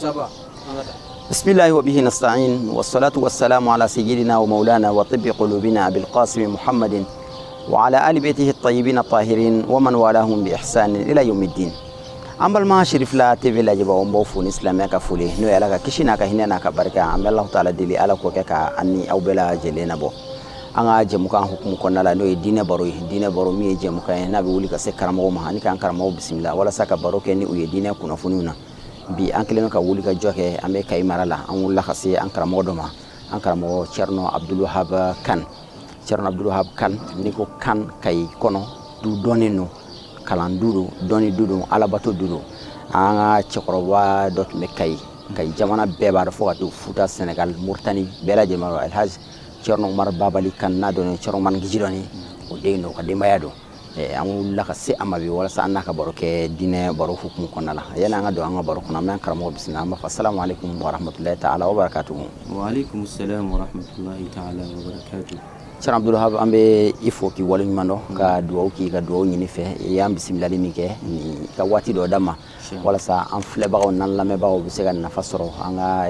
3. بسم الله وبه نستعين والصلاة والسلام على سيدنا ومولانا وطب قلوبنا أبي القاسم محمد وعلى آل بيته الطيبين الطاهرين ومن والاهم بإحسان إلى يوم الدين. An balima Cherifla TV lajɛbagaw, n b'aw fo ni silamɛya ka foli, n'o ye Ala ka kisi n'a ka hinɛ n'a ka barika. An bɛ Alahu taala deli, Ala k'o kɛ ka an ni aw bɛɛ lajɛlen nabɔ an ka jɛmukan hukumu kɔnɔna la, n'o ye diinɛ baro ye. Diinɛ baro min ye jɛmukan ye n'a bɛ wuli ka se karamɔgɔw ma ani k'an karamɔgɔw bisimila walasa ka baro kɛ ni u ye diinɛ kunnafoniw na. Bi an kɛlen ka wuli ka jɔ kɛ, an bɛ Kayi mara la. An wulila ka se an karamɔgɔ dɔ ma, an karamɔgɔ Thierno Abdoul Wahab Kane. Thierno Abdoul Wahab Kane, n'i ko Kane Kayi kɔnɔ, du dɔnnen don, kalan du don, dɔnni du don, alabato du don. An ka cɛkɔrɔba dɔ tun bɛ Kayi, Kayi jamana bɛɛ b'a dɔn, fo ka to Futa, Senegal, Mauritanie, bɛɛ lajɛlen b'a dɔn. Alhaji Thierno Umar Babali Kane, n'a dɔnnen Thierno Umar Gijidɔni, o den don, o ka denbaya don. An wulila ka se a ma bi walasa an n'a ka baro kɛ diinɛ baro hukumu kɔnɔna la. Yanni an ka don an ka baro kɔnɔ, an bɛ an karamɔgɔ bisimila. An b'a fɔ asalamu aleykum wa rahmatulahi taala wa barakatuhu. Wa aleykum salam wa rahmatulahi taala wa barakatuhu. Thierno Abdoul Wahab, an bɛ i fo k'i waleɲuman dɔn, ka dugawu k'i ka dugawu ɲini fɛ. I y'an bisimilali min kɛ ni ka waati dɔ d'an ma walasa an filɛbagaw n'an lamɛnbagaw bɛ se ka nafa sɔrɔ an ka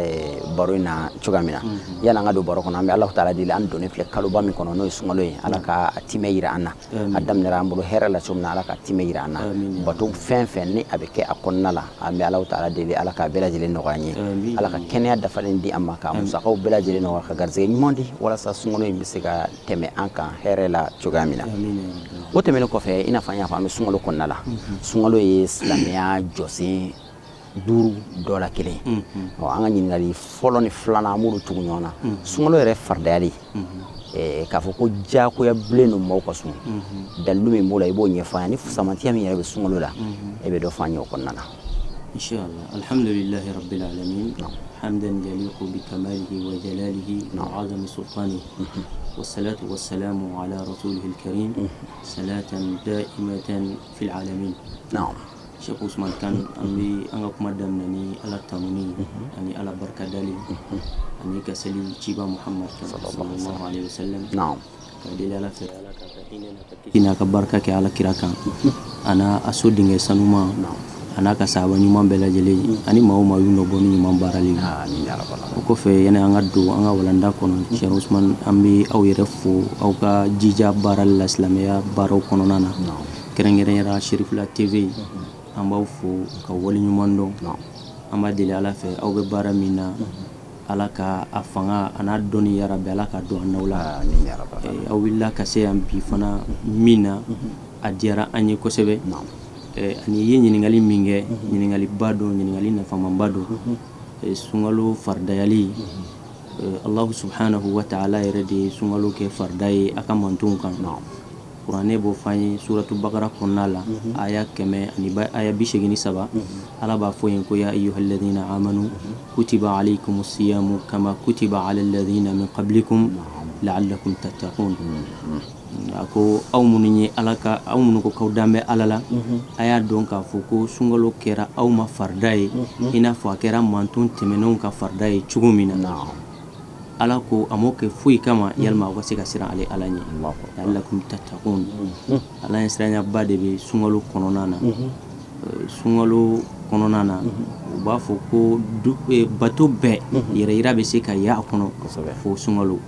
baro in na cogoya min na. Yanni an ka don baro kɔnɔ, an bɛ Alahu taala deli, an donnen filɛ kaloba min kɔnɔ, n'o ye sunkalo ye, Ala ka a timɛ yira an na. A daminɛra an bolo hɛrɛ la cogo min na, Ala ka timɛ yira an na. Bato fɛn fɛn ni a bɛ kɛ a kɔnɔna la, an bɛ Alahu taala deli, Ala k'a bɛɛ lajɛlen nɔgɔya an ye. Ala ka kɛnɛya dafalen di an ma, ka musakaw bɛɛ lajɛlen nɔgɔya, ka garisɛgɛ ɲuman di walasa sunkalo in bɛ se ka tɛmɛ an kan hɛrɛ la cogoya min na. O tɛmɛnen kɔfɛ, i n'a fɔ an y'a fɔ, an bɛ sunkalo kɔnɔna la. Sunkalo ye silamɛya jɔsen 5 dɔ la kelen. Ɔ, an ka ɲininkali fɔlɔ ni filanan, an b'olu tugu ɲɔgɔn na. Sunkalo yɛrɛ faridayali, k'a fɔ ko diyagoya bilen don maaw ka sun, dalilu min b'o la, i b'o ɲɛfɔ an ye, ni fusamantiya min yɛrɛ bɛ sunkalo la, e bɛ dɔ fɔ an ye o kɔnɔna na. Inshallah. Alhamdulillahi rabbil alamin. Hamdan yaliqu bi kamalihi wa jalalihi wa azami sultanihi. والصلاة والسلام على رسوله الكريم صلاة دائمة في العالمين. Cheikh Ousmane Kane, an bɛ an ka kuma daminɛ ni Ala tanuni ani Ala barika dali ani ka seli ciba Muhammad sallallahu alaihi wasallam. Ka deli Ala fɛ, Ala ka hinɛ n'a ka kisi n'a ka barika kɛ Ala kira kan, a n'a a so denkɛ sanuman, a n'a ka sahaba ɲuman bɛɛ lajɛlen, ani maa o maa y'u nɔ bɔ ni ɲuman baarali la. O kɔfɛ, yanni an ka don an ka walanda kɔnɔ, Cheikh Ousmane, an bɛ aw yɛrɛ fo aw ka jija baarali la silamɛya baaraw kɔnɔna na, kɛrɛnkɛrɛnnenya Cherifla TV. An b'aw fo ka waleɲuman dɔn. An b'a deli Ala fɛ, aw bɛ baara min na, Ala ka a fanga a n'a dɔnni yarabi, Ala ka don an n'aw la. Aw wulila ka se yan bi fana min na, a diyara an ye kosɛbɛ. Ani i ye ɲininkali min kɛ, ɲininkaliba don, ɲininkali nafamanba don. Sunkalo faridayali, Allahu subhanahu wa ta'ala yɛrɛ de ye sunkalo kɛ farida ye a ka mantonw kan. Kuranɛ b'o fɔ an ye suratu Bakara kɔnɔna la, aya 100 ani aya 83. Ala b'a fɔ yen ko ya ayyuhalladhina amanu kutiba alaykumus siyamu kama kutiba alal ladhina min qablikum la'allakum tattaqun. A ko aw minnu ye Ala ka, aw minnu ko k'aw dan bɛ Ala la, a y'a dɔn k'a fɔ ko sunkalo kɛra aw ma farida ye, i n'a fɔ a kɛra manton tɛmɛnenw ka farida ye cogo min na. Ala ko a m'o kɛ foyi kama yalima aw ka se ka siran ale Ala ɲɛ. La'allakum tattaqun. Ala ɲɛ siranyaba de bɛ sunkalo kɔnɔna na. Sunkalo kɔnɔna na, u b'a fɔ ko bato bɛɛ yɛrɛ yira bɛ se ka y'a kɔnɔ fo sunkalo.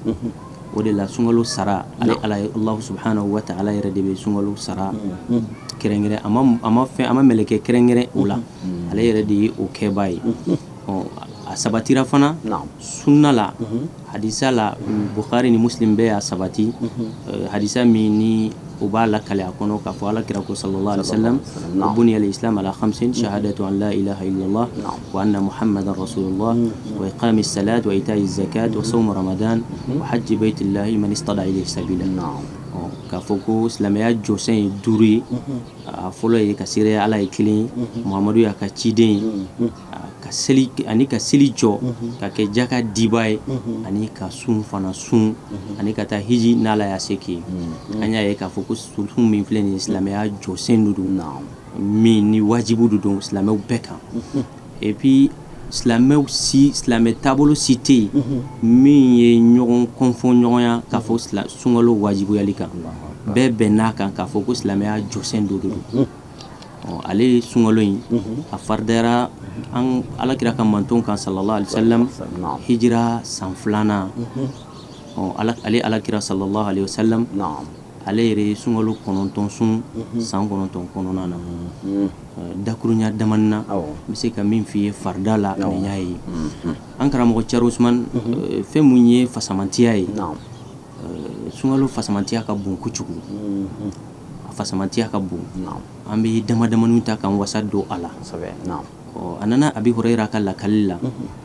O de la sunkalo sara, ale Ala ye, Allahu subhanahu wa ta'ala yɛrɛ de bɛ sunkalo sara kɛrɛnkɛrɛn. A ma fɛn, a ma mɛlɛkɛ kɛrɛnkɛrɛn o la, ale yɛrɛ de ye o kɛbaa ye. Ɔ, a sabatira fana sunna la, hadisa la, Bukhari ni Muslim bɛɛ y'a sabati. Hadisa min ni o b'a lakale a kɔnɔ k'a fɔ Ala kira ko sallallahu alaihi wasallam, buniya al-islam ala khamsin, shahadatu an la ilaha illallah wa anna muhammadan rasulullah wa iqami salat wa ita'i zakat wa sawm ramadan wa hajji baitillahi man istada ilayhi sabila. K'a fɔ ko silamɛya jɔsen ye 5 ye. A fɔlɔ ye ka seereya Ala ye kelen ye, Muhamadu y'a ka ciden ye, ka seli ani ka seli jɔ, ka kɛ jaka diba ye, ani ka sun fana sun, ani ka taa hiji n'Ala y'a se k'i ye. An y'a ye k'a fɔ ko sun min filɛ nin ye, silamɛya jɔsen de don, min ni wajibu de don silamɛw bɛɛ kan. Et puis silamɛw si, silamɛ taabolo si tɛ yen min ye ɲɔgɔn kɔnfɔ ɲɔgɔnya k'a fɔ sunkalo wajibuyali kan. Bɛɛ bɛnn'a kan k'a fɔ ko silamɛya jɔsen dɔ de don. Ale sunkalo in a faridayara an alakira ka manton kan sallallahu alaihi wasallam hijira san 2nan. Ale alakira sallallahu alaihi wasallam ale yɛrɛ sunkalo 9 sun san 9 kɔnɔna na. Dakurunya damani na n bɛ se ka min f'i ye farida la nin y'a ye. An karamɔgɔ Cɛri Usman, fɛn mun ye fasamantiya ye, sunkalo fasamantiya ka bon kojugu. A fasamantiya ka bon. An bɛ dama damaniw ta k'an wasa don a la. A nana Abi Hurayra ka lakali la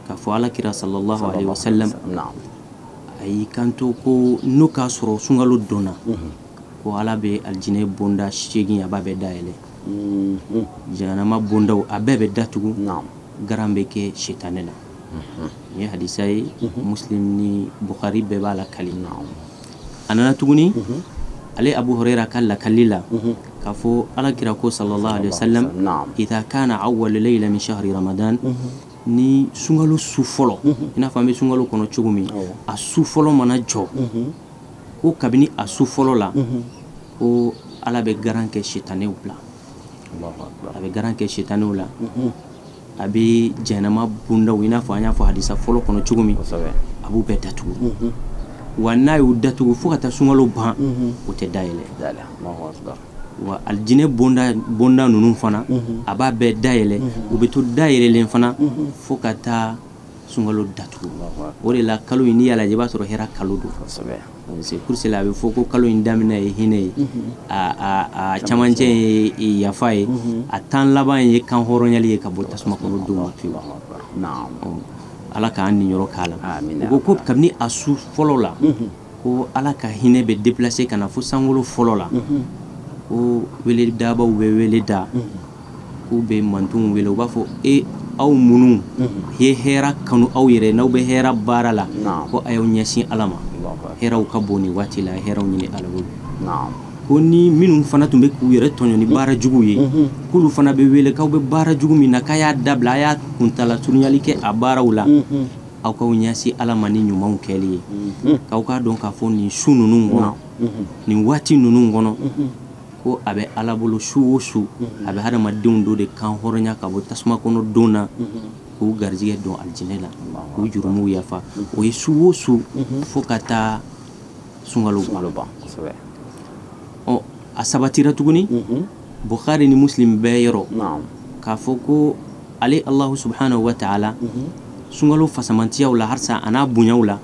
k'a fɔ alakira sallallahu alaihi wasallam a y'i kanto ko n'o k'a sɔrɔ sunkalo donna ko ala bɛ alijinɛ bonda 8 a b'a bɛɛ dayɛlɛ, jahanama bondaw a bɛɛ bɛ datugu, garan bɛ kɛ sitanɛ la. Nin ye hadisa ye, Muslim ni Bukhari bɛɛ b'a lakali. A nana tuguni ale Abu Hurayra ka lakali la k'a fɔ alakira ko sallallahu alaihi wasallam idha kana awwal layla min shahri ramadan, ni sunkalo su fɔlɔ, i n'a fɔ an bɛ sunkalo kɔnɔ cogo min, a su fɔlɔ mana jɔ, ko kabini a su fɔlɔ la ko ala bɛ garan kɛ sitanɛw la. A bɛ garan kɛ sitanɛw la, a bɛ jahanama bondaw, i n'a fɔ an y'a fɔ hadisa fɔlɔ kɔnɔ cogo min, a b'u bɛɛ datugu. Wa n'a y'u datugu fo ka taa sunkalo ban, o tɛ dayɛlɛ. Wa alijinɛ bonda ninnu fana a b'a bɛɛ dayɛlɛ, u bɛ to dayɛlɛlen fana fo ka taa sunkalo datugu. O de la kalo in n'i y'a lajɛ i b'a sɔrɔ hɛrɛ kalo don. C'est pour cela a bɛ fɔ ko kalo in daminɛ ye hinɛ ye, a camancɛ ye yafa ye, a tan laban ye kan hɔrɔnyali ye ka bɔ tasuma kɔnɔ don ma pewu. Ala k'an niyɔrɔ k'a la. U ko kabini a su fɔlɔ la ko ala ka hinɛ bɛ déplacer ka na fo sankolo fɔlɔ la, ko wele dabaw bɛ wele da, k'u bɛ mantonw wele, u b'a fɔ e aw minnu ye hɛrɛ kanu aw yɛrɛ, n'aw bɛ hɛrɛ baara la, ko a y'aw ɲɛsin ala ma, hɛrɛw ka bon nin waati la, hɛrɛw ɲini ala bolo. Ko ni minnu fana tun bɛ k'u yɛrɛ tɔɲɔ ni baara jugu ye, k'olu fana bɛ wele k'aw bɛ baara jugu min na, k'a y'a dabila, a y'a kuntala surunyali kɛ a baaraw la, aw k'aw ɲɛsin ala ma ni ɲumanw kɛli ye, k'aw k'a dɔn k'a fɔ nin su ninnu kɔnɔ, nin waati ninnu kɔnɔ, ko a bɛ ala bolo su o su a bɛ hadamadenw dɔ de kan hɔrɔnya ka bɔ tasuma kɔnɔ don na, k'u garijɛgɛ don alijinɛ la, k'u jurumuw yafa. O ye su o su fo ka taa sunkalo ban. A sabatira tuguni Bukhari ni Muslim bɛɛ yɔrɔ k'a fɔ ko ale Allahu subhanahu wa ta'ala sunkalo fasamantiyaw la halisa a n'a bonyaw la,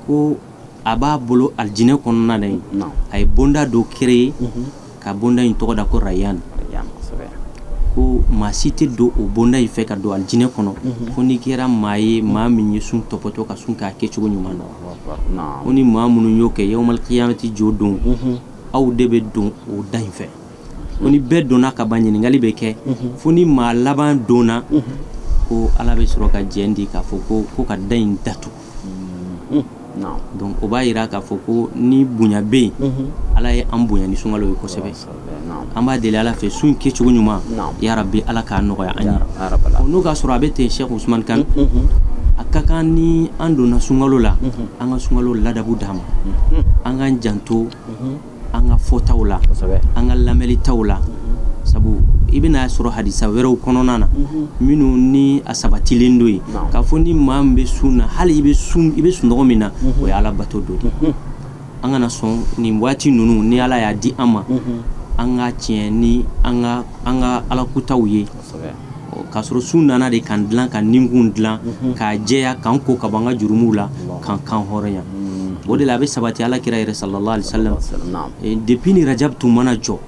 ko a b'a bolo alijinɛ kɔnɔna na yen, a ye bonda dɔ créer ka bonda in tɔgɔ da ko Rayan. Ko maa si tɛ don o bonda in fɛ ka don alijinɛ kɔnɔ fo n'i kɛra maa ye, maa min ye sun tɔpɔtɔ ka sun k'a kɛcogo ɲuman na. Ko ni maa minnu y'o kɛ yawmal qiyamati jɔ don, aw de bɛ don o da in fɛ. Ko ni bɛɛ donna ka ban, ɲininkali bɛ kɛ, fo ni maa laban donna, ko ala bɛ sɔrɔ ka jɛn di k'a fɔ ko ka da in datugu. Donc o b'a yira k'a fɔ ko ni bonya bɛ yen, ala ye an bonya ni sunkalo ye kosɛbɛ. An b'a deli ala fɛ sun kɛcogo ɲuman, ya Rabbi ala k'a nɔgɔya an ye. N'o k'a sɔrɔ a bɛ ten Cheikh Ousmane Kane, a ka kan ni an donna sunkalo la, an ka sunkalo ladabu d'a ma, an k'an janto an ka fɔtaw la, an ka lamɛnlitaw la. Sabu i bɛna sɔrɔ hadisa wɛrɛw kɔnɔna na minnu ni a sabatilen don yen k'a fɔ ni maa min bɛ sun na, hali i bɛ sunɔgɔ min na, o ye ala bato dɔ de ye. An kana sɔn nin waati ninnu ni ala y'a di an ma, an ka tiɲɛ ni an ka alakutaw ye, k'a sɔrɔ sun nana de k'an dilan, ka ninkun dilan, k'a jɛya, k'an ko ka bɔ an ka jurumuw la, k'an kan hɔrɔnya. O de la a bɛ sabati ala kira yɛrɛ sallallahu alaihi wasallam, depuis ni Rajab tun mana jɔ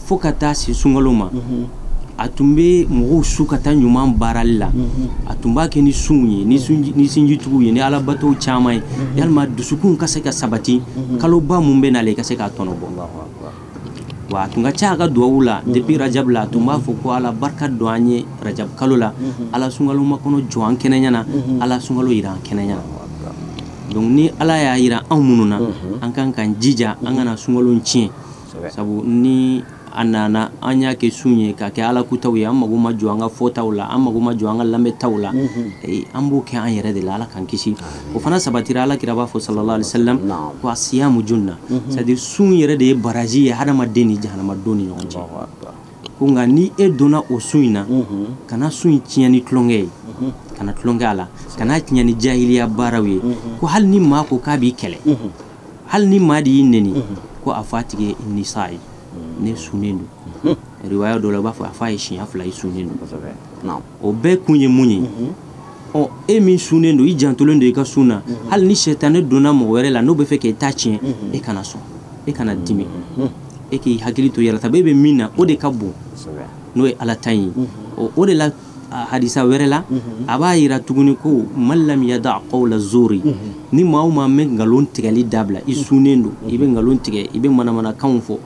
fo ka taa se sunkalo ma, a tun bɛ mɔgɔw su ka taa ɲuman baarali la, a tun b'a kɛ ni sunw ye, ni sinjituguw ye, ni alabatow caman ye, yalima dusukun ka se ka sabati, kaloba mun bɛ nalen i ka se k'a tɔnɔ bɔ. Wa a tun ka ca a ka duwawu la depuis Rajab la, a tun b'a fɔ ko ala barika don an ye Rajab kalo la, ala sunkalo makɔnɔ jɔ an kɛnɛ ɲɛna, ala sunkalo yira an kɛnɛ ɲɛna. Donc ni ala y'a yira anw minnu na, an kan k'an jija an kana sunkalo tiɲɛ. Sabu ni a nana an y'a kɛ sun ye k'a kɛ ala kutaw ye, an mago ma jɔ an ka fɔtaw la, an mago ma jɔ an ka lamɛntaw la, an b'o kɛ an yɛrɛ de la, ala k'an kisi. O fana sabatira ala kira b'a fɔ sallallahu alaihi wasallam ko asiyamu junna, c'est à dire sun yɛrɛ de ye baraji ye hadamaden ni jahanama don ni ɲɔgɔn cɛ. Ko nka ni e donna o sun in na, kana sun in tiɲɛ ni tulonkɛ ye, kana tulonkɛ a la, kana tiɲɛ ni jahiliya baaraw ye. Ko hali ni maa ko k'a b'i kɛlɛ, hali ni maa de y'i neni, ko a fɔ a tigi ye inni sa'im, ne sunnen don. Riwaya dɔ la, u b'a fɔ a f'a ye siɲɛ 2 i sunnen don. O bɛɛ kun ye mun ye? Ɔ, e min sunnen don, i jantolen don i ka sun na, hali ni sɛtanɛ donna mɔgɔ wɛrɛ la n'o bɛ fɛ k'e ta tiɲɛ, e kana sɔn, e kana dimi, e k'i hakili to yɛrɛ ta bɛɛ bɛ min na, o de ka bon, n'o ye Ala ta ye. O de la hadisa wɛrɛ la, a b'a yira tuguni ko man lam yada qawla zuri, ni maa o maa bɛ nkalon tigɛli dabila, i sunnen don, i bɛ nkalon tigɛ, i bɛ manamanakanw fɔ,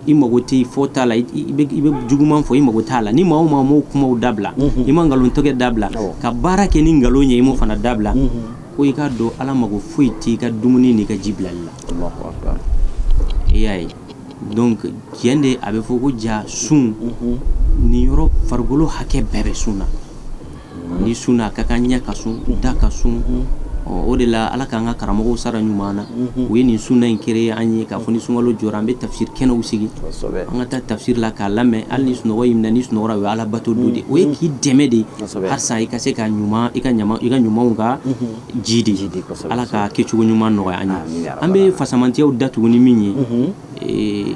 i mago tɛ fɔ t'a la, i bɛ juguman fɔ, i mago t'a la. Ni maa o maa m'o kumaw dabila, i ma nkalon tigɛ dabila, ka baara kɛ ni nkalon ye, i m'o fana dabila, ko i k'a dɔn Ala mago foyi t'i ka dumuni n'i ka ji bilali la. I y'a ye. Donc tiɲɛ de, a bɛ fɔ ko ja sun nin yɔrɔ farikolo hakɛ bɛɛ bɛ sun na. Ni sun na, a ka kan ɲɛ ka sun, da ka sun. O de la Ala k'an ka karamɔgɔw sara ɲuman na, u ye nin sunna in créer an ye, k'a fɔ ni sunkalo jɔra, an bɛ tafsir kɛnɛw sigi, an ka taa tafsir la k'a lamɛn. Hali ni sunɔgɔ y'i minɛ, ni sunɔgɔra, o ye Ala bato dɔ de, o ye k'i dɛmɛ de halisa i ka se ka ɲuman, i ka ɲama, i ka ɲumanw ka ji de. Ala ka kɛcogo ɲuman nɔgɔya an ye. An bɛ fasamantiyaw datugu ni min ye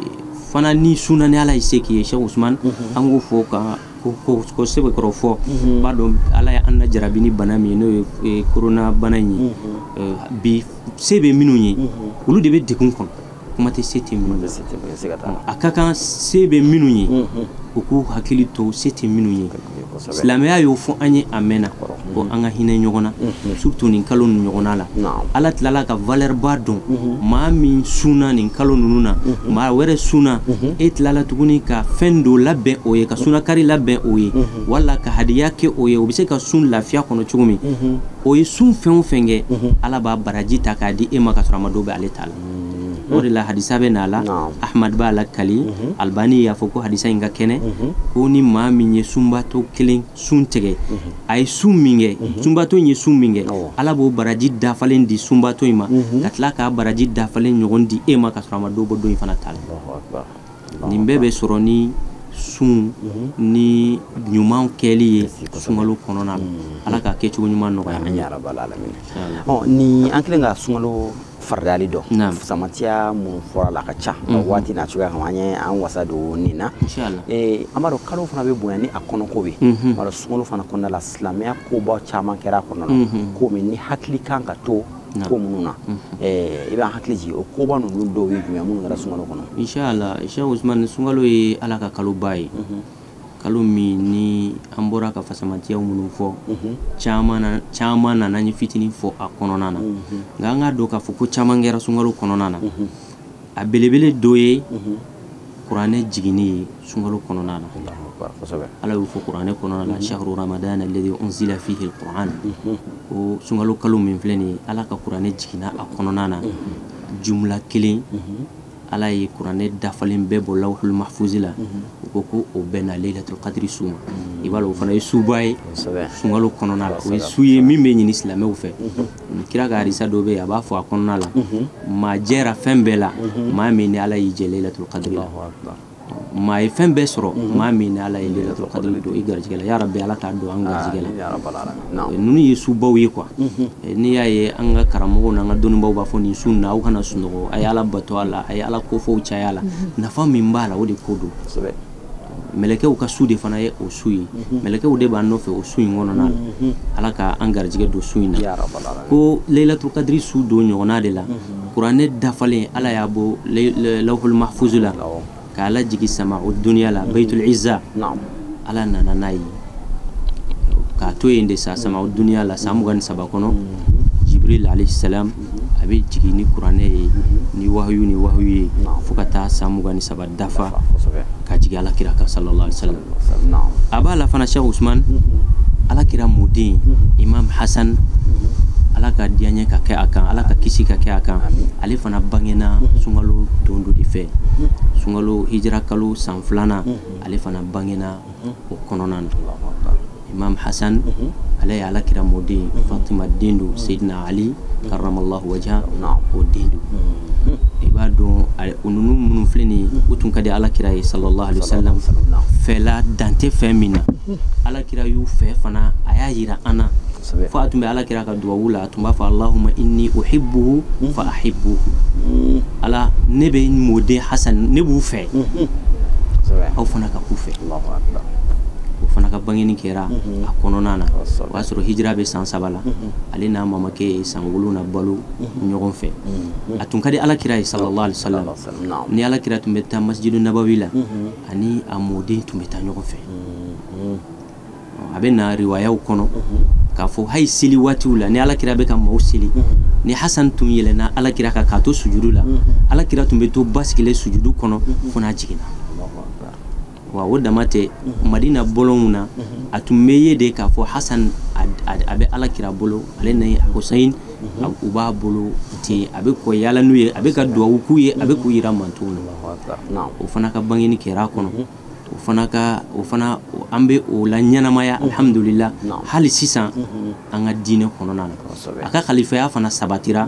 fana, ni sunna ni Ala ye se k'i ye, Cheikh Ousmane, an k'o fɔ ka ko sɛbɛkɔrɔ fɔ. B'a dɔn Ala ye an lajarabi ni bana min ye, n'o ye corona bana in ye. Bi se bɛ minnu ye, olu de bɛ degun kɔnɔ, kuma tɛ se tɛ minnu ye. A ka kan se bɛ minnu ye, u k'u hakili to se tɛ minnu ye. Silamɛya y'o fɔ an ye a mɛnna, ko an ka hinɛ ɲɔgɔn na, surtout nin kalo ninnu ɲɔgɔnna la. Ala tilala ka valeur ba dɔn maa min sunna nin kalo ninnu na, maa wɛrɛ sunna, e tilala tuguni ka fɛn dɔ labɛn o ye, ka sunnakari labɛn o ye, wala ka hadiya kɛ o ye, o bɛ se ka sun lafiya kɔnɔ cogo min. O ye sun fɛn o fɛn kɛ, Ala b'a baraji ta k'a di e ma, ka sɔrɔ a ma dɔ bɛ ale ta la. O de la hadisa bɛ n'a la, Ahmad b'a la kali, Albani y'a fɔ ko hadisa in ka kɛnɛ, ko ni maa min ye sunbato kelen sun tigɛ, a ye sun min kɛ, sunbato in ye sun min kɛ, Ala b'o baraji dafalen di sunbato in ma, ka tila k'a baraji dafalen ɲɔgɔn di e ma, ka sɔrɔ a ma dɔ bɔ dɔ in fana ta la. Nin bɛɛ bɛ sɔrɔ ni sun ni ɲuman kɛli ye sunkalo kɔnɔna la. Ala ka kɛcogo ɲuman nɔgɔya an ye. Ni an kɛlen ka sunkalo faridali dɔn, samatiya mun fɔra la ka ca waati n'a cogoya kama, an ye an wasa don nin na. An b'a dɔn kalo fana bɛ bonya ni a kɔnɔko bɛ. An b'a dɔn sunkalo fana kɔnɔna la, silamɛya kobaw caman kɛra a kɔnɔna na, ko min ni hakili kan ka to ko minnu na, i b'an hakili jigin o koba ninnu dɔw ye jumɛn minnu kɛra sunkalo kɔnɔ? Inshallah, Cheikh Ousmane, sunkalo ye Ala ka kaloba ye, kalo min ni an bɔra ka fasamantiyaw minnu fɔ, caman nana, an ye fitinin fɔ a kɔnɔna na. Nka an k'a dɔn k'a fɔ ko caman kɛra sunkalo kɔnɔna na. A belebele dɔ ye kuranɛ jiginni ye sunkalo kɔnɔna na. Ala y'o fɔ kuranɛ kɔnɔna la, shahru ramadan alladhi unzila fihi alquran, ko sunkalo kalo min filɛ nin ye, Ala ka kuranɛ jiginna a kɔnɔna na. Jumla kelen, Ala ye kuranɛ dafalen bɛɛ bɔ lawhul mahfuzi la, u ko o bɛnna laylatul qadri su ma. I b'a dɔn o fana ye suba ye sunkalo kɔnɔna la, o ye su ye min bɛ ɲini silamɛw fɛ. Kira ka hadisa dɔ bɛ yen, a b'a fɔ a kɔnɔna la, maa jɛra fɛn bɛɛ la, maa min ni Ala y'i jɛ laylatul qadri la, maa ye fɛn bɛɛ sɔrɔ, maa min ni Ala ye laylatul qadri don i garijɛgɛ la. Ya Rabbi, Ala k'a don an garijɛgɛ la. Ninnu ye subaw ye quoi. N'i y'a ye an ka karamɔgɔw n'an ka dɔnnibaw b'a fɔ nin su na, aw kana sunɔgɔ, a ye Ala bato a la, a ye Ala kofɔw caya a la, nafa min b'a la o de ko don. Mɛlɛkɛw ka su de fana ye o su ye, mɛlɛkɛw de b'an nɔfɛ o su in kɔnɔna la. Ala ka an garijɛgɛ don su in na. Ko laylatul qadri su don ɲɔgɔnna de la, kuranɛ dafalen Ala y'a bɔ lawhul mahfuz la k'a lajigin sama'u dunya la, baytul izza. Ala nana n'a ye k'a to yen de sa sama'u dunya la san 23 kɔnɔ. Jibril alayhi salam a bɛ jigin ni kuranɛ ye, ni wahayu ni wahayu ye, fo ka taa san 23 dafa ka jigin Ala kira kan sallallahu alaihi wasallam. A b'a la fana Cheikh Ousmane, Ala kira mɔden Imam Hassan, Ala ka diyaɲɛ ka kɛ a kan, Ala ka kisi ka kɛ a kan, ale fana bangena sunkalo don dɔ de fɛ, sunkalo hijira kalo san 2nan, ale fana bangena o kɔnɔna na. Imam Hassan Ale ye Ala kira mɔden, Fatima den don, Seydina Ali karramallahu wajha o den don. I b'a dɔn ninnu minnu filɛ nin ye, u tun ka di Ala kira ye sallallahu alaihi wasallam, fɛla dan tɛ fɛn min na. Ala kira y'u fɛ fana, a y'a yira an na. Fo a tun bɛ Ala kira ka duwawu la, a tun b'a fɔ Allahumma inni uhibbuhu fa ahibbuhu. Ala, ne bɛ n mɔden Hasan, ne b'u fɛ, aw fana ka k'u fɛ. O fana ka bangeni kɛra a kɔnɔna na. O y'a sɔrɔ hijira bɛ san 3 la. Ale n'a mamakɛ ye san 7 balo ɲɔgɔn fɛ. A tun ka di Ala kira ye sallallahu alaihi wasallam. Ni Ala kira tun bɛ taa masjidu nabawi la, ani a mɔden tun bɛ taa ɲɔgɔn fɛ. A bɛ na riwayaw kɔnɔ k'a fɔ hali seli waatiw la, ni Ala kira bɛ ka maaw seli, ni Hasan tun yɛlɛnna Ala kira kan k'a to sujudu la, Ala kira tun bɛ to basigilen sujudu kɔnɔ fo n'a jiginna. Wa o dama tɛ, Madina bɔlɔnw na, a tun bɛ ye de k'a fɔ Hasan a bɛ Ala kira bolo, ale ni Hussein u b'a bolo ten, a bɛ kɔ yaala n'u ye, a bɛ ka duwawu k'u ye, a bɛ k'u yira mantonw na. O fana ka bangeni kɛra a kɔnɔ. O fana ka, o fana an bɛ o la ɲɛnamaya alhamdulillah hali sisan an ka diinɛ kɔnɔna na. A ka khalifaya fana sabatira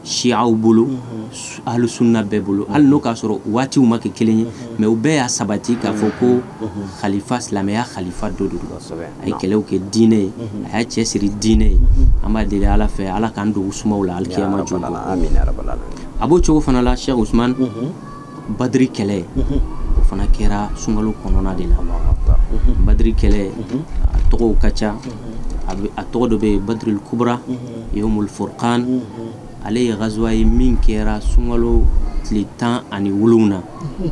shi'aw bolo, ahlu sunna bɛɛ bolo, hali n'o k'a sɔrɔ waatiw ma kɛ kelen ye, mais u bɛɛ y'a sabati k'a fɔ ko khalifa, silamɛya khalifa dɔ don. A ye kɛlɛw kɛ diinɛ ye, a y'a cɛsiri diinɛ ye. An b'a deli Ala fɛ, Ala k'an don u sumaw la alikiyama jɔ don. A b'o cogo fana la, Cheikh Ousmane, Badri kɛlɛ o fana kɛra sunkalo kɔnɔna de la. Badri kɛlɛ a tɔgɔw ka ca. A tɔgɔ dɔ bɛ yen Badril Kubra, Yawmul Furqan. Ale ye gazuwa ye min kɛra sunkalo tile 17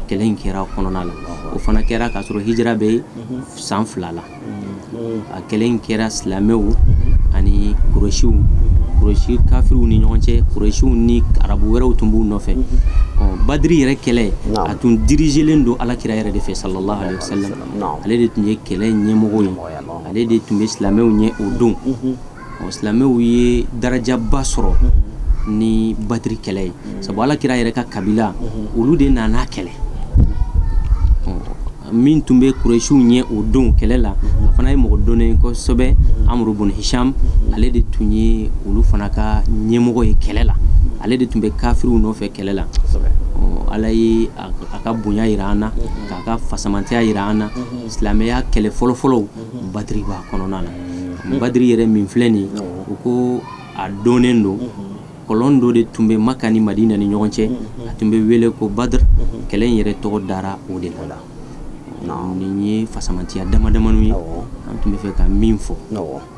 kɛlɛ in kɛra kɔnɔna la. O fana kɛra k'a sɔrɔ hijira bɛ san 2 la. A kɛlɛ in kɛra silamɛw ani Kuresiw, Kuresi kafiriw ni ɲɔgɔn cɛ, Kuresiw ni arabu wɛrɛw tun b'u nɔfɛ. Badri yɛrɛ kɛlɛ a tun dirigelen don Ala kira yɛrɛ de fɛ sallallahu alaihi wasallam. Ale de tun ye kɛlɛ ɲɛmɔgɔ ye, ale de tun bɛ silamɛw ɲɛ o don. Silamɛw ye darajaba sɔrɔ ni Badri kɛlɛ ye, sabu Ala kira yɛrɛ ka kabila olu de nana kɛlɛ. Min tun bɛ Kuresiw ɲɛ o don kɛlɛ la, a fana ye mɔgɔ dɔnnen kosɛbɛ, Amru bun Hisham. Ale de tun ye olu fana ka ɲɛmɔgɔ ye kɛlɛ la, ale de tun bɛ kafiriw nɔfɛ kɛlɛ la. Ala ye a ka bonya yira an na, k'a ka fasamantiya yira an na. Silamɛya kɛlɛ fɔlɔfɔlɔw Badri b'a kɔnɔna na. Badri yɛrɛ min filɛ nin ye, o ko a dɔnnen don. Kɔlɔn dɔ de tun bɛ Maka ni Madina ni ɲɔgɔn cɛ, a tun bɛ wele ko Badr. Kɛlɛ in yɛrɛ tɔgɔ dara o de la. Nin ye fasamantiya dama damaniw ye an tun bɛ fɛ ka min fɔ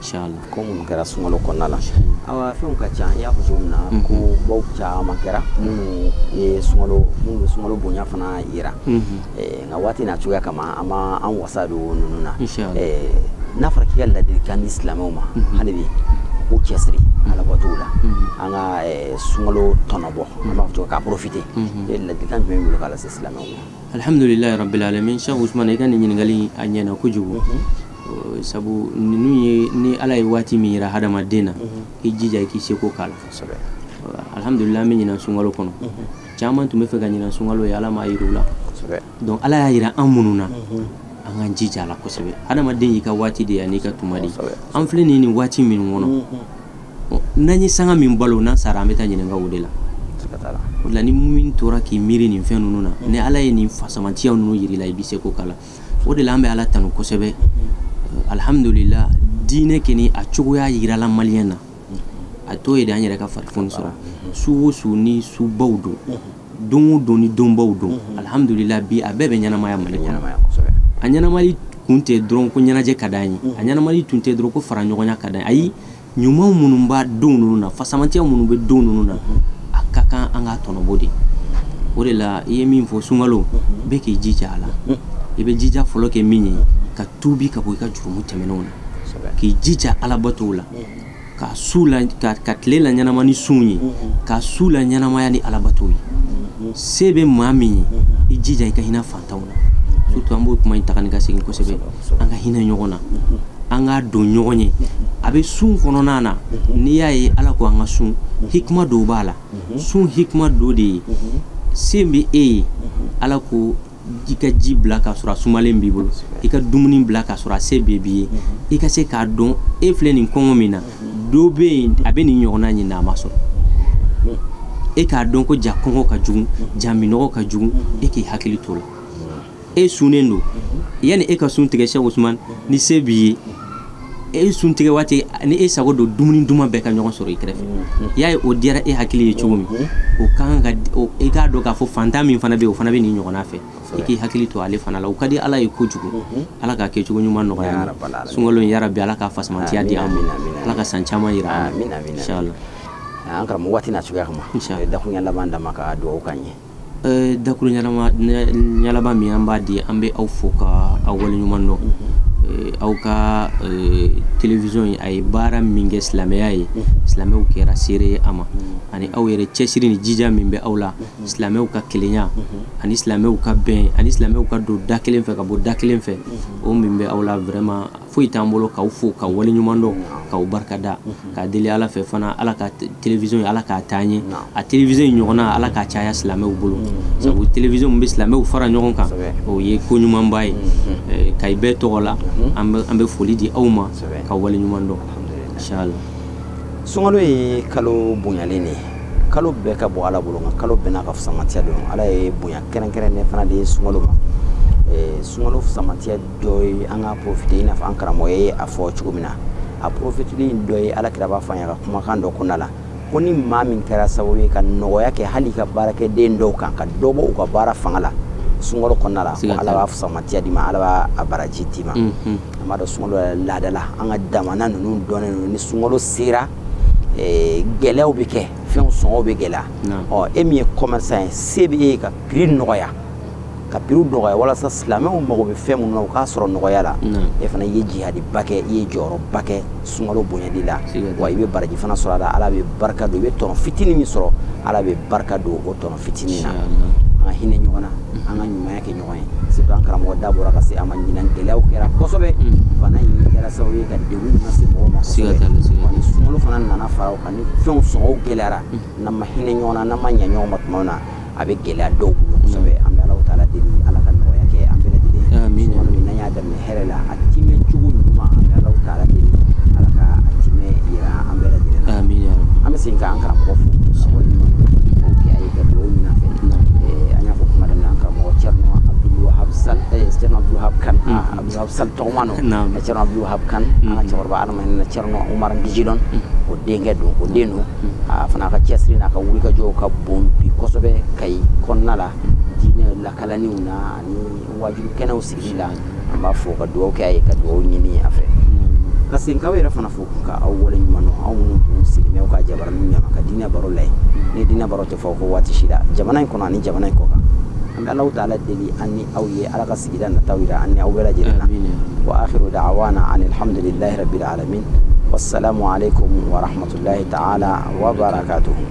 inshallah. Ko minnu kɛra sunkalo kɔnɔna la, awa fɛnw ka ca. I y'a fɔ cogo min na, ko baw caman kɛra minnu ye sunkalo, minnu bɛ sunkalo bonya fana yira. Nka waati n'a cogoya kama, an ma an wasa don ninnu na. N'a fɔra k'i ka ladilikan di silamɛw ma hali bi, k'u cɛsiri alabatow la, an ka sunkalo tɔnɔbɔ, an b'a fɔ cogo k'a profiter, ladilikan jumɛn b'i bolo k'a lase silamɛw ma? Alhamdulillahi rabbil alamin. Cheikh Ousmane, i ka nin ɲininkali a ɲɛna kojugu. Sabu ninnu ye, ni Ala ye waati min yira hadamaden na, i jija i k'i seko k'a la. Alhamdulillah, an bɛ ɲinan sunkalo kɔnɔ. Caman tun bɛ fɛ ka ɲinan sunkalo ye, Ala m'a yira u la. Donc Ala y'a yira an minnu na, an k'an jija a la kosɛbɛ. Hadamaden y'i ka waati de ye an'i ka tuma de ye. An filɛ nin waati minnu kɔnɔ, n'an ye sanga min balo, n'an sara an bɛ taa ɲininka o de la. O la ni min tora k'i miiri nin fɛn ninnu na, ni Ala ye nin fasamantiya ninnu yir'i la, i bɛ se k'o k'a la. O de la an bɛ Ala tanu kosɛbɛ. Alhamdulillah, diinɛ kɛni a cogoya yirala maliyɛn na, a t'o ye de an yɛrɛ ka farifoni sɔrɔ. Su o su ni subaw don, don o don ni donbaw don, alhamdulillah bi a bɛɛ bɛ ɲɛnamaya Mali kɔnɔ. A ɲɛnamali kun tɛ dɔrɔn ko ɲɛnajɛ ka d'an ye, a ɲɛnamali tun tɛ dɔrɔn ko fara ɲɔgɔnya ka d'an ye. Ayi, ɲuman minnu b'a don ninnu na, fasamantiya minnu bɛ don ninnu na, a ka kan an k'a tɔnɔbɔ de. O de la i ye min fɔ sunkalo, bɛɛ k'i jija a la. I bɛ jija fɔlɔ kɛ min ye, ka tuubi ka bɔ i ka jurumu tɛmɛnenw na, k'i jija alabatow la, ka su la, ka tile la ɲɛnama ni sun ye, ka su la ɲɛnamaya ni alabatow ye. Se bɛ maa min ye, i jija i ka hinɛ fantanw na. Surtout an b'o kuma in taga ni ka segin kosɛbɛ, an ka hinɛ ɲɔgɔn na, an k'a don ɲɔgɔn ye. A bɛ sun kɔnɔna na, n'i y'a ye Ala ko an ka sun, hikima dɔw b'a la. Sun hikima dɔ de ye, se bɛ e ye, Ala ko i ka ji bila k'a sɔrɔ a sumalen b'i bolo, i ka dumuni bila k'a sɔrɔ a se bɛɛ b'i ye, i ka se k'a dɔn e filɛ nin kɔngɔ min na, dɔ bɛ yen a bɛ nin ɲɔgɔnna ɲini a ma sɔrɔ. E k'a dɔn ko ja kɔngɔ ka jugu, ja minɔgɔ ka jugu, e k'i hakili t'o la. E sunnen don, yanni e ka sun tigɛ Cheikh Ousmane, ni se b'i ye, e sun tigɛ waati ni e sago don dumuni duman bɛɛ ka ɲɔgɔn sɔrɔ i kɛrɛfɛ. I y'a ye o diyara e hakili ye cogo min, o kan ka i k'a dɔn k'a fɔ fantan min fana bɛ yen, o fana bɛ nin ɲɔgɔnna fɛ, i k'i hakili to ale fana la. O ka di Ala ye kojugu. Ala k'a kɛ cogo ɲuman nɔgɔya an ye. Sunkalo in yarabi Ala k'a fasamantiya di an ma, Ala ka san caman yira an na, inchallah. An karamɔgɔ waati n'a cogoya kama, dakuruɲa laban d'a ma ka dugawu k'an ye. Dakuruɲa laban min an b'a di, an bɛ aw fo ka aw waleɲuman dɔn. Aw ka télévision in a ye baara min kɛ silamɛya ye, silamɛw kɛra seere ye a ma, ani aw yɛrɛ cɛsiri ni jija min bɛ aw la, silamɛw ka kelenya ani silamɛw ka bɛn ani silamɛw ka don da kelen fɛ ka bɔ da kelen fɛ, o min bɛ aw la vraiment foyi t'an bolo k'aw fo k'aw waleɲuman dɔn k'aw barikada, k'a deli Ala fɛ fana Ala ka télévision in Ala k'a taa ɲɛ, a télévision in ɲɔgɔnna Ala k'a caya silamɛw bolo, sabu télévision min bɛ silamɛw fara ɲɔgɔn kan o ye ko ɲumanba ye. Kayi bɛɛ tɔgɔ la an bɛ foli di aw ma ka waleɲuman dɔn, inchallah. Sunkalo ye kalo bonyalen de ye, kalo bɛɛ ka bɔ Ala bolo, nka kalo bɛɛ n'a ka fisamantiya don. Ala ye bonya kɛrɛnkɛrɛnnen fana de ye sunkalo ma. Sunkalo fisamantiya dɔ ye an ka profiter, i n'a fɔ an karamɔgɔ ye a fɔ cogo min na, a profiteli dɔ ye Ala kira b'a fɔ an ye a ka kumakan dɔ kɔnɔna la, ko ni maa min kɛra sababu ye ka nɔgɔya kɛ hali ka baarakɛden dɔw kan, ka dɔ bɔ u ka baara fanga la sunkalo kɔnɔna la, ko Ala b'a fisamantiya d'i ma, Ala b'a baraji d'i ma. An b'a dɔn sunkalo laada la, an ka damana ninnu dɔnnen don, ni sunkalo sera gɛlɛyaw bɛ kɛ, fɛnw sɔngɔw bɛ gɛlɛya. Ɔ e min ye commerçant ye, se bɛ e ye ka prix nɔgɔya, ka prix nɔgɔya walasa silamɛw mago bɛ fɛn minnu na u k'a sɔrɔ nɔgɔya la. E fana i ye jihadiba kɛ, i ye jɔyɔrɔba kɛ sunkalo bonyali la, wa i bɛ baraji fana sɔrɔ a la, Ala bɛ barika don, i bɛ tɔnɔ fitinin min sɔrɔ, Ala bɛ barika don o tɔnɔ fitinin na. An ka hinɛ ɲɔgɔn na, an ka ɲumanya kɛ ɲɔgɔn ye, surtout an karamɔgɔ da bɔra ka se a ma, ɲinan gɛlɛyaw kɛra kosɛbɛ, bana in kɛra sababu ye ka degun lase mɔgɔw ma kosɛbɛ. Ni sunkalo fana nana fara o kan, ni fɛnw sɔngɔw gɛlɛyara, n'an ma hinɛ ɲɔgɔn na, n'an ma ɲɛ ɲɔgɔn ma tuma min na, a bɛ gɛlɛya dɔw bolo kosɛbɛ. An bɛ Alahu taala deli, Ala ka nɔgɔya kɛ an bɛɛ lajɛlen ye. Sunkalo min n'an y'a daminɛ hɛrɛ la, a timɛ cogo ɲuman, an bɛ Alahu taala deli Ala ka a timɛ yira an bɛɛ lajɛlen na. An bɛ segin k'an karamɔgɔ fo ka waleɲuman dɔn kɛ a ye ka dugawu ɲini a fɛ. An y'a fɔ kuma daminɛ, an karamɔgɔ Thierno Abdoul Wahab Sall, Thierno Abdoul Wahab Kane, Abdoul Wahab Sall tɔgɔma nɔ, Thierno Abdoul Wahab Kane, an ka cɛkɔrɔba Ala ma hinɛ Thierno Oumar Ngijidon, o denkɛ don, o den don. A fana ka cɛsiri n'a ka wulikajɔw ka bon bi kosɛbɛ Kayi kɔnɔna la, diinɛ lakalaniw na ani waajuli kɛnɛw sigili la. An b'a fɔ ka dugawu kɛ a ye, ka dugawu ɲini a fɛ. Ka segin k'aw yɛrɛ fana fo ka aw waleɲuman dɔn, aw minnu tun sigilen bɛ aw ka jabaraninw ɲɛma ka diinɛ baro lajɛ. Ni diinɛ baro tɛ fɔ ko waati si la, jamana in kɔnɔ ani jamana in kɔ kan. An bɛ Alahu taala deli an ni aw ye, Ala ka sigida nataw yira an ni aw bɛɛ lajɛlen na. Wa akhiru da'wana anil hamdulillahi rabbil alamin. Wassalamu alaikum wa rahmatullahi ta'ala wa barakatuhu.